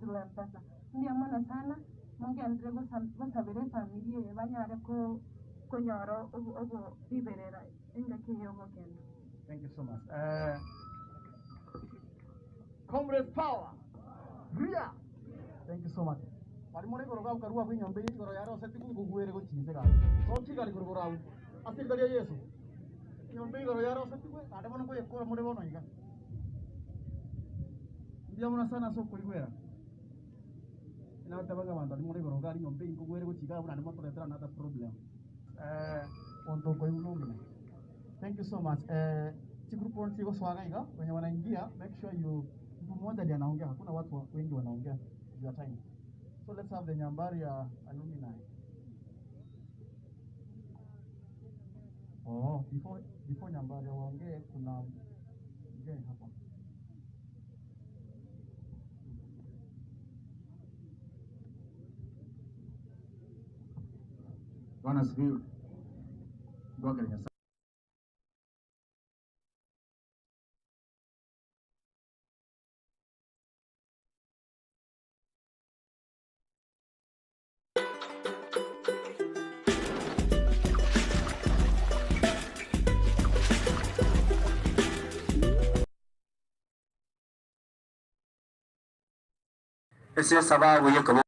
Through Mpesa. Mbuya mono sana, mogenderere gosa gosabera efamiri eye banyare ko konyora obo obo riberera engaki eye y'obogendo. Thank you so much. Eh, Comrades power. Ria. Thank you so much. Bari more igoro gabu karua abwo enyomba eye igoro yare oseti nkogwere gochia inse gaki. Soki igari korwa igoro abwo. Ase erita ria Yeso. Enyomba eye igoro yare osetigwe naende bono nkoyekora more bono iga. Mbuya mono sana ase okoigwera. Nateba ng'a abanto aria more igoro iga aria enyomba eye nkogwere gochia iga abwo naende motoretere another problem. Eh, monto okoigwa nomina. Thank you so much. Eh, chigroup bono chigosoa iga iga, wenye wanaingia, make sure you mtu mmoja ndiye anaongea, hakuna watu wa- wengi wanaongea your time. So let's have the Nyambaria alumni. Oh, before before Nyambaria waongee kuna mgeni hapa. Bwana asifiwe. Twakere Nyasaye. Ase esababu y'okoba.